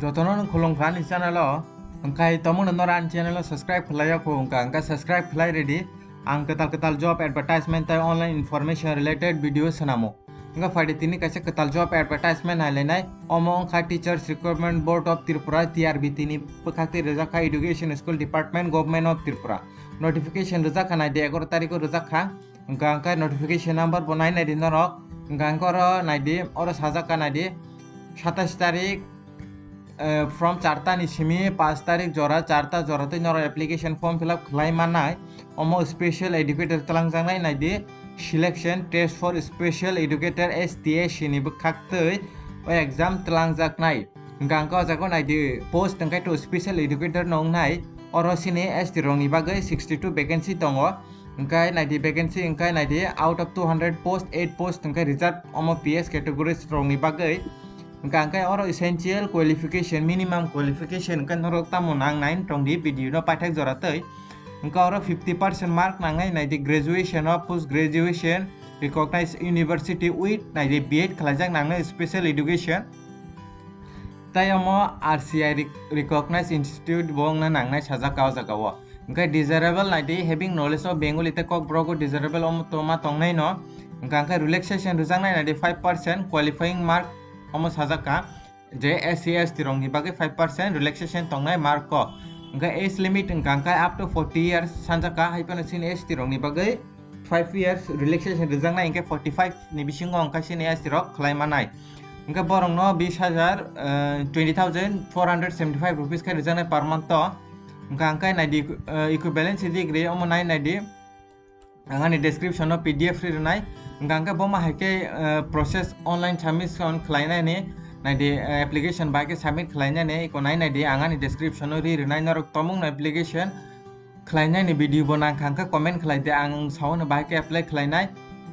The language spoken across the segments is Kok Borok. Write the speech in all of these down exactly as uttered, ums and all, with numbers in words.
Jotono no khulumkha ani channel o. Hwnkhe tomungno noro ani channel o subscribe khlai ya kho wngkha, hwnkhe subscribe khlai ridi. Ang kwtal kwtal job advertisement tei online information related video swnamo. Wngkha phaidi tini kaisa kwtal job advertisement nailainai. Omo wngkha Teachers Recruitment Board of Tripura, T R B T ni bwkhak twi rijak kha Education School Department, Government of Tripura. Notification rijak kha naidi, egaroh tarikh o rijak kha. Hwnkha hwnkhe notification number bo nai naidi norok. Hwnkha hwnkhe oro naidi, oro sajak kha naidi, satais tarik, eh, from charta ni simi paanch tarik jora, charta jora tei norok application form fill up khlai mannai. Omo special educator twlangjaknai naidi, selection test for special educator, S T S C ni bwkhak twi o exam twlangjaknai. Hwnkha hwnkhe o jaga o naidi, post hwnkhe to special educator no wngnai, oro sini S T rokni bagwi sixty two vacancy tongo. Hwnkhe naidi vacancy hwnkhe naidi out of two hundred post, eight post hwnkhe reserve omo P S categories rokni bagwi. Hwnkha hwnkhe oro essential qualification, minimum qualification hwnkhe norok tamo nang nai tongdi video no paithak jora twi. Hwnkhe oro fifty percent mark nangnai naidi graduation o, post graduation, recognized university with naidi B Ed khlaijak nangnai special education. Tei omo R C I rec-, recognized institute bo wngna nangnai sajak kha o jaga o. Hwnkhe desirable naidi having knowledge of Bengali tei Kokborok o desirable omo toma tongnai no. Hwnkha hwnkhe relaxation rwjaknai naidi five percent qualifying mark omo sajak kha. Je S C S T rokni bagwi five percent relaxation tongnai mark o. Hwnkhe age limit hwnkha hwnkhe up to forty years sanjak kha, hai phano sini S T rokni bagwi five years relaxation rwjaknai hwnkhe forty five ni bisingo hwnkhe sini S T rok khlai manai. Hwnkhe borokno bis hajar, eh, twenty thousand four hundred seventy five rupees khe rwjaknai per month o. Hwnkha hwnkhe naidi, eh, equivalency degree omo nai naidi. Ang ani description o P D F ri rwnai. Hwnkha hwnkhe bomo hai khe, eh, process online submission khlainani naidi, eh, application bai khe submit khlainani iko nai naidi, ang ani description o ri rwnai. Norok tomungno application khlainani video bo nangkha hwnkhe comment khlai di, ang saono bahai khe apply khlainai.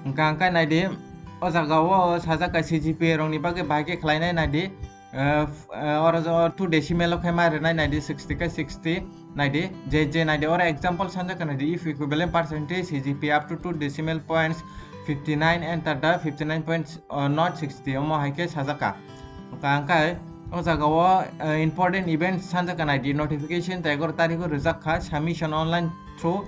Hwnkha hwnkhe naidi, o jaga o sajak kha C G P A rokni bagwi bahai khe khlainai naidi. Eh, f-, eh, oro jo two decimal o khe ma rwnai naidi, sixty khe sixty naidi, je, je naidi, oro example sanjak kha naidi, if equivalent percentage C G P A up to two decimal points fifty nine, enter the fifty nine point not sixty, omo hai khe sajak kha. Hwnkha hwnkhe o jaga o, eh, important events sanjak kha naidi, notification tei egaroh tarikh o rwjak kha, submission online through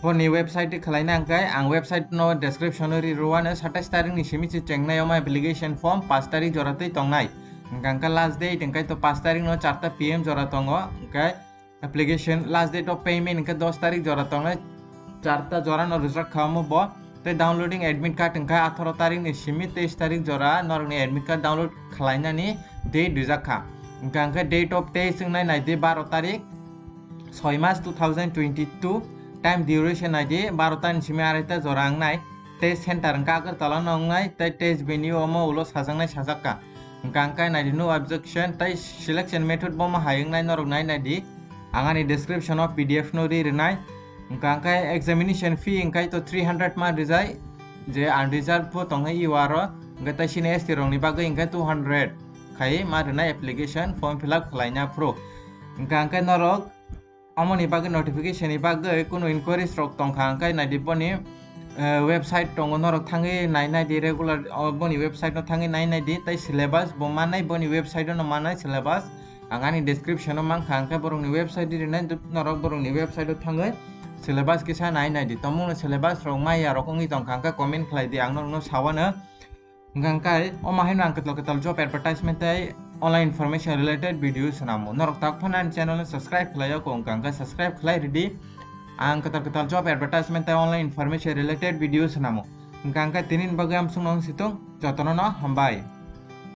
Boni website khlaina hwnkhe ang website no description o ri rwano, satais tarik ni simi se chengnai omo application form paanch tarik jora twi tongnai. Hwnkha hwnkhe last date hwnkhe to paanch tarik no charta P M jora tongo, hwnkhe application last date of payment hwnkhe dos tarik jora tongnai, charta jora no rwjak kha omo bo. Tei downloading admit card hwnkhe atharo tarik ni simi teis tarik jora norokni admit card download khlainani date rijak kha. Hwnkha hwnkhe date of test wngnai naidi baro tarik, soi mas two thousand twenty two, time duration naidi baro ta ni simi arai ta jora wngnai. Tei center hwnkha Agartala no wngnai, tei test venue omo ulo sajaknai sajak kha. Hwnkha hwnkhe naidi no objection, tei selection method bomo hai wngnai norok nai naidi. Ang ani description o P D F no ri rwnai. Hwnkha hwnkhe examination fee hwnkhe to three hundred ma rijai, je unreserved bo tongnai U R o, hwnkhe tei sini S T rokni bagwi hwnkhe two hundred khai ma rwnai application form fill up khlaina phuru. Hwnkha hwnkhe norok omoni bagwi notification ni bagwi kunu inquiries rok tongkha hwnkhe naidi boni, eh, website tongo, norok thangwi nai naidi regular, o, boni website no thangwi nai naidi tei syllabus bo manai boni website no manai syllabus. Ang ani description o mankha, hwnkhe borokni website ri rwnai, norok borokni website o thangwi syllabus kisa nai naidi. Tomungno syllabus rok maya rok wngwi tongkha, hwnkhe comment khlai di, ang norokno sawano. Hwnkha hwnkhe omo haino ang kwtal kwtal job advertisement tei online information related video swnamo. Norok tak phano ani channel no subscribe khlai ya kho, hwnkha hwnkhe subscribe khlai ridi. Ang kwtal kwtal job advertisement tei online information related video swnamo. Hwnkha hwnkhe tini ni bagwi amsukno wng situng, jotono no hambai.